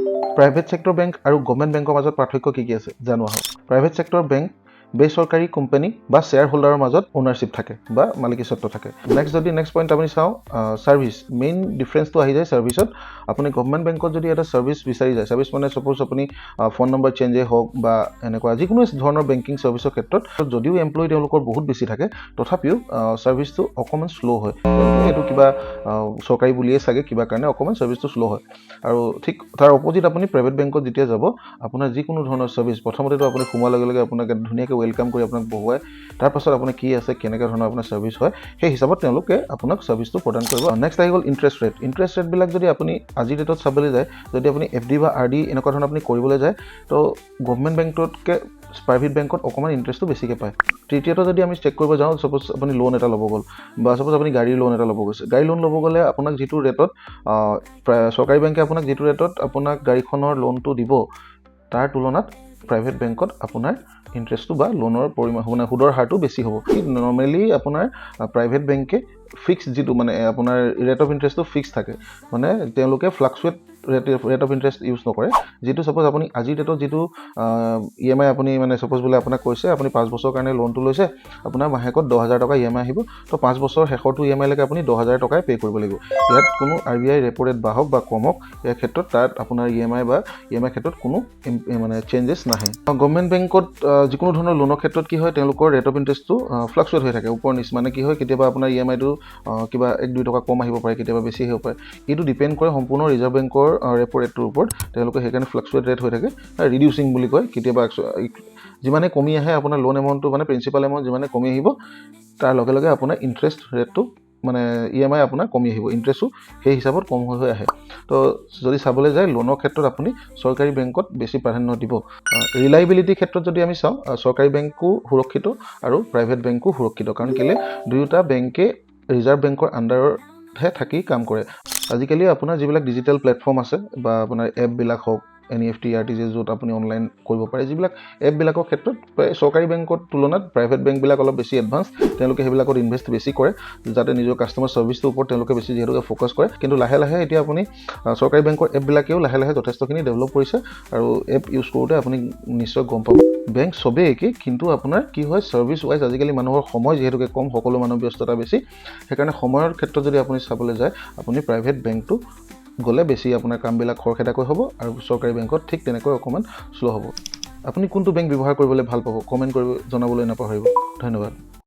Private sector bank আৰু government বেংকৰ মাজত পাৰ্থক্য কি কি আছে জানো আহক। প্ৰাইভেট ছেক্টৰ বেংক বেচৰকাৰী কোম্পানী বা শ্বেয়াৰ হোল্ডাৰৰ মাজত অ'নাৰশ্বিপ থাকে বা মালিকীস্বত্ব থাকে। নেক্সট পইণ্ট আমি চাওঁ, ছাৰ্ভিচ। মেইন ডিফাৰেঞ্চটো আহি যায় ছাৰ্ভিচত। আপুনি গভমেণ্ট বেংকত যদি এটা ছাৰ্ভিচ বিচাৰি যায়, ছাৰ্ভিচ মানে ছাপ'জ আপুনি ফোন নম্বৰ চেঞ্জেই হওক বা এনেকুৱা যিকোনো ধৰণৰ বেংকিং ছাৰ্ভিচৰ ক্ষেত্ৰত যদিও এমপ্লয়ী তেওঁলোকৰ বহুত বেছি থাকে, তথাপিও ছাৰ্ভিচটো অকণমান শ্ল' হয়। তেওঁলোকে এইটো কিবা চৰকাৰী বুলিয়ে চাগে কিবা কাৰণে অকণমান ছাৰ্ভিচটো শ্ল' হয়। আৰু ঠিক তাৰ অপজিট আপুনি প্ৰাইভেট বেংকত যেতিয়া যাব, আপোনাৰ যিকোনো ধৰণৰ ছাৰ্ভিচ, প্ৰথমতেতো আপুনি সোমোৱাৰ লগে লগে আপোনাক ধুনীয়াকৈ welcome কৰি আপোনাক বহুৱাই, তাৰপাছত আপোনাৰ কি আছে, কেনেকুৱা ধৰণৰ আপোনাৰ ছাৰ্ভিচ হয়, সেই হিচাপত তেওঁলোকে আপোনাক ছাৰ্ভিচটো প্ৰদান কৰিব। নেক্সট আহি গ'ল ইণ্টাৰেষ্ট ৰেট। ইণ্টাৰেষ্ট ৰেটবিলাক যদি আপুনি আজিৰ ডেটত চাবলৈ যায়, যদি আপুনি এফ ডি বা আৰ ডি এনেকুৱা ধৰণৰ আপুনি কৰিবলৈ যায়, তো গভমেণ্ট বেংকটোতকৈ প্ৰাইভেট বেংকত অকণমান ইণ্টাৰেষ্টটো বেছিকৈ পায়। তৃতীয়তে যদি আমি চেক কৰিব যাওঁ, ছাপ'জ আপুনি লোন এটা ল'ব গ'ল বা ছাপ'জ আপুনি গাড়ীৰ লোন এটা ল'ব গৈছে, গাড়ী লোন ল'ব গ'লে আপোনাক যিটো ৰেটত চৰকাৰী বেংকে আপোনাক যিটো ৰেটত আপোনাক গাড়ীখনৰ লোনটো দিব, তাৰ তুলনাত প্ৰাইভেট বেংকত আপোনাৰ ইণ্টাৰেষ্টটো বা লোনৰ পৰিমাণ, মানে সুদৰ হাৰটো বেছি হ'ব। নৰ্মেলি আপোনাৰ প্ৰাইভেট বেংকে ফিক্স যিটো মানে আপোনাৰ ৰেট অফ ইণ্টাৰেষ্টটো ফিক্স থাকে, মানে তেওঁলোকে fluctuate rate of interest use নকৰে। যিটো ছাপ'জ আপুনি আজিৰ ডেটত যিটো ইএমআই আপুনি মানে ছাপ'জ বোলে আপোনাক কৈছে, আপুনি 5 বছৰৰ কাৰণে লোনটো লৈছে, আপোনাৰ মাহেকত 10,000 টকা ইএমআই আহিব, তো 5 বছৰ শেষৰটো ইএমআইলৈকে আপুনি 10,000 টকাই পে' কৰিব লাগিব। ইয়াত কোনো আৰবিআই ৰেপ' ৰেট বাঢ়ক বা কমক, ইয়াৰ ক্ষেত্ৰত তাত আপোনাৰ ইএমআই বা ইএমআই ক্ষেত্ৰত কোনো মানে চেঞ্জেছ নাহে। গভমেণ্ট বেংকত যিকোনো ধৰণৰ লোনৰ ক্ষেত্ৰত কি হয়, তেওঁলোকৰ ৰেট অফ ইণ্টাৰেষ্টটো ফ্লাকচুৱেট হৈ থাকে ওপৰ নিচ। মানে কি হয়, কেতিয়াবা আপোনাৰ ইএমআইটো কিবা 1-2 টকা কম আহিব পাৰে, কেতিয়াবা বেছি আহিব পাৰে। এইটো ডিপেণ্ড কৰে সম্পূৰ্ণ ৰিজাৰ্ভ বেংকৰ ৰেপ' ৰেটটোৰ ওপৰত। তেওঁলোকে সেইকাৰণে ফ্লাকচুৱেট ৰেট হৈ থাকে, ৰিডিউচিং বুলি কয়। কেতিয়াবা যিমানে কমি আহে আপোনাৰ লোন এমাউণ্টটো, মানে প্ৰিন্সিপাল এমাউণ্ট যিমানে কমি আহিব, তাৰ লগে লগে আপোনাৰ ইণ্টাৰেষ্ট ৰেটটো, মানে ইএমআই আপোনাৰ কমি আহিব, ইণ্টাৰেষ্টো সেই হিচাপত কম হৈ হৈ আহে। তো যদি চাবলৈ যায়, লোনৰ ক্ষেত্ৰত আপুনি চৰকাৰী বেংকত বেছি প্ৰাধান্য দিব। ৰিলাইবিলিটিৰ ক্ষেত্ৰত যদি আমি চাওঁ, চৰকাৰী বেংকো সুৰক্ষিত আৰু প্ৰাইভেট বেংকো সুৰক্ষিত। কাৰণ কেলৈ, দুয়োটা বেংকে ৰিজাৰ্ভ বেংকৰ আণ্ডাৰতহে থাকি কাম কৰে। আজিকালি আপোনাৰ যিবিলাক ডিজিটেল প্লেটফৰ্ম আছে বা আপোনাৰ এপবিলাক হওক, এনইএফটি, আৰটিজিএছ, য'ত আপুনি অনলাইন কৰিব পাৰে, যিবিলাক এপবিলাকৰ ক্ষেত্ৰত প্ৰায় চৰকাৰী বেংকৰ তুলনাত প্ৰাইভেট বেংকবিলাক অলপ বেছি এডভান্স। তেওঁলোকে সেইবিলাকত ইনভেষ্ট বেছি কৰে, যাতে নিজৰ কাষ্টমাৰ ছাৰ্ভিচটোৰ ওপৰত তেওঁলোকে বেছি যিহেতুকে ফ'কাছ কৰে। কিন্তু লাহে লাহে এতিয়া আপুনি চৰকাৰী বেংকৰ এপবিলাকেও লাহে লাহে যথেষ্টখিনি ডেভেলপ কৰিছে আৰু এপ ইউজ কৰোঁতে আপুনি নিশ্চয় গম পাব। বেংক চবেই একেই, কিন্তু আপোনাৰ কি হয়, ছাৰ্ভিচ ৱাইজ আজিকালি মানুহৰ সময় যিহেতুকে কম, সকলো মানুহ ব্যস্ততা বেছি, সেইকাৰণে সময়ৰ ক্ষেত্ৰত যদি আপুনি চাবলৈ যায়, আপুনি প্ৰাইভেট বেংকটো গ'লে বেছি আপোনাৰ কামবিলাক খৰখেদাকৈ হ'ব আৰু চৰকাৰী বেংকত ঠিক তেনেকৈ অকণমান শ্ল' হ'ব। আপুনি কোনটো বেংক ব্যৱহাৰ কৰিবলৈ ভাল পাব, কমেণ্ট কৰিব জনাবলৈ নাপাহৰিব। ধন্যবাদ।